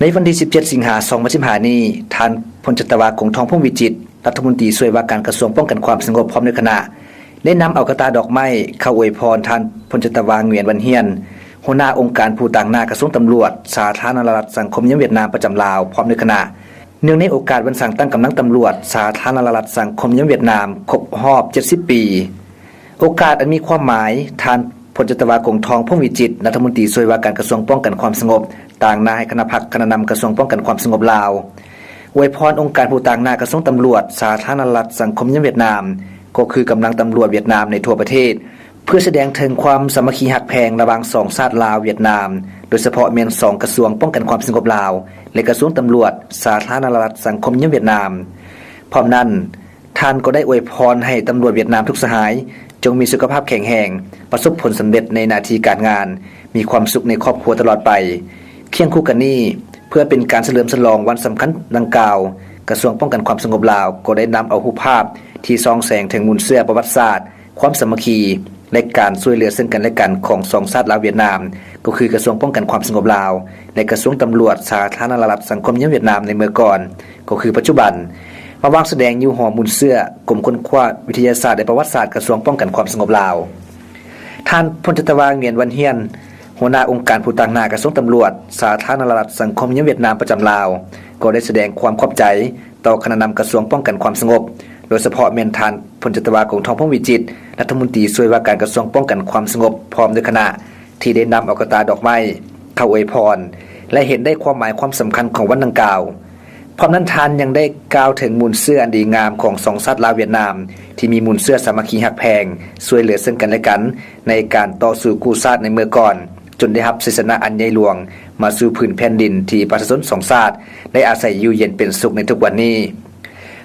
ໃນວັນທີສິບເຈັດ ສິງຫາ ສອງພັນສິບຫ້ານີ້, ທ່ານ ພົນຈັດຕະວາ ກົງທອງ ພົງວິຈິດ ລັດຖະມົນຕີຊ່ວຍວ່າການກະຊວງປ້ອງກັນຄວາມສະຫງົບ ພ້ອມດ້ວຍຄະນະ ໄດ້ນຳເອົາກະຕ່າດອກໄມ້ເຂົ້າອວຍພອນທ່ານ ພົນຈັດຕະວາ ຫງວຽນ ວັນຮຽນ ຫົວໜ້າອົງການຜູ້ຕາງໜ້າກະຊວງຕຳຫຼວດສາທາລະນະລັດສັງຄົມນິຍົມຫວຽດນາມປະຈຳລາວ ພ້ອມດ້ວຍຄະນະ ເນື່ອງໃນໂອກາດວັນສ້າງຕັ້ງກຳລັງຕຳຫຼວດສາທາລະນະລັດສັງຄົມນິຍົມຫວຽດນາມຄົບຮອບເຈັດສິບປີ. ໂອກາດອັນມີຄວາມໝາຍ, ທ່ານ ພົນຈັດຕະວາ ກົງທອງ ພົງວິຈິດ ລັດຖະມົນຕີຊ່ວຍວ່າການກະຊວງປ້ອງກັນຄວາມສະຫງົບ ຕາງໜ້າໃຫ້ຄະນະພັກຄະນະນຳກະຊວງປ້ອງກັນຄວາມສະຫງົບລາວ ອວຍພອນອົງການຜູ້ຕາງໜ້າກະຊວງຕຳຫຼວດສາທາລະນະລັດສັງຄົມນິຍົມຫວຽດນາມ ກໍຄືກຳລັງຕຳຫຼວດຫວຽດນາມໃນທົ່ວປະເທດ ເພື່ອສະແດງເຖິງຄວາມສາມັກຄີຮັກແພງລະຫວ່າງສອງຊາດລາວ-ຫວຽດນາມ, ໂດຍສະເພາະແມ່ນສອງກະຊວງປ້ອງກັນຄວາມສະຫງົບລາວ ແລະ ກະຊວງຕຳຫຼວດສາທາລະນະລັດສັງຄົມນິຍົມຫວຽດນາມ. ພ້ອມນັ້ນ, ທ່ານກໍໄດ້ອວຍພອນໃຫ້ຕຳຫຼວດຫວຽດນາມທຸກສະຫາຍ ຈົ່ງມີສຸຂະພາບແຂງແຮງ, ປະສົບຜົນສຳເລັດໃນໜ້າທີ່ການງານ, ມີຄວາມສຸກໃນຄອບຄົວຕະຫຼອດໄປ. ຄຽງຄູ່ກັນນີ້, ເພື່ອເປັນການສະເຫຼີມສະຫຼອງວັນສຳຄັນດັ່ງກ່າວ, ກະຊວງປ້ອງກັນຄວາມສະຫງົບລາວກໍໄດ້ນຳເອົາຮູບພາບທີ່ສ່ອງແສງເຖິງມູນເຊື້ອປະຫວັດສາດ, ຄວາມສາມັກຄີ ແລະ ການຊ່ວຍເຫຼືອເຊິ່ງກັນແລະກັນຂອງສອງຊາດລາວ-ຫວຽດນາມ, ກໍຄືກະຊວງປ້ອງກັນຄວາມສະຫງົບລາວ ແລະ ກະຊວງຕຳຫຼວດສາທາລະນະລັດສັງຄົມນິຍົມຫວຽດນາມໃນເມື່ອກ່ອນ, ກໍຄືປັດຈຸບັນ, ມາວາງສະແດງຢູ່ຫໍມູນເຊື້ອ ກົມຄົ້ນຄວ້າວິທະຍາສາດ ແລະ ປະຫວັດສາດ ກະຊວງປ້ອງກັນຄວາມສະຫງົບລາວ. ທ່ານ ພົນຈັດຕະວາ ຫງວຽນ ວັນຮຽນ ຫົວໜ້າອົງການຜູ້ຕາງໜ້າກະຊວງຕຳຫຼວດສາທາລະນະລັດສັງຄົມນິຍົມຫວຽດນາມປະຈຳລາວ ກໍໄດ້ສະແດງຄວາມຂອບໃຈຕໍ່ຄະນະນຳກະຊວງປ້ອງກັນຄວາມສະຫງົບ, ໂດຍສະເພາະແມ່ນທ່ານ ພົນຈັດຕະວາ ກົງທອງ ພົງວິຈິດ ລັດຖະມົນຕີຊ່ວຍວ່າການກະຊວງປ້ອງກັນຄວາມສະຫງົບ ພ້ອມດ້ວຍຄະນະ ທີ່ໄດ້ນຳເອົາກະຕ່າດອກໄມ້ເຂົ້າອວຍພອນ ແລະ ເຫັນໄດ້ຄວາມໝາຍຄວາມສຳຄັນຂອງວັນດັ່ງກ່າວ. ພ້ອມນັ້ນທ່ານຍັງໄດ້ກ່າວເຖິງມູນເຊື້ອອັນດີງາມຂອງສອງຊາດລາວ-ຫວຽດນາມ ທີ່ມີມູນເຊື້ອສາມັກຄີຮັກແພງ, ຊ່ວຍເຫຼືອເຊິ່ງກັນແລະກັນໃນການຕໍ່ສູ້ກູ້ຊາດໃນເມື່ອກ່ອນ, ຈົນໄດ້ຮັບໄຊຊະນະອັນໃຫຍ່ຫຼວງມາສູ່ພື້ນແຜ່ນດິນທີ່ປະຊາຊົນສອງຊາດໄດ້ອາໄສຢູ່ເຢັນເປັນສຸກໃນທຸກວັນນີ້.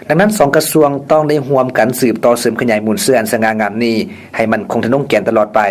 ດັ່ງນັ້ນ, ສອງກະຊວງຕ້ອງໄດ້ຮ່ວມກັນສືບຕໍ່ເສີມຂະຫຍາຍມູນເຊື້ອອັນສະຫງ່າງາມນີ້ໃຫ້ໝັ້ນຄົງທະນົງແກ່ນຕະຫຼອດໄປ.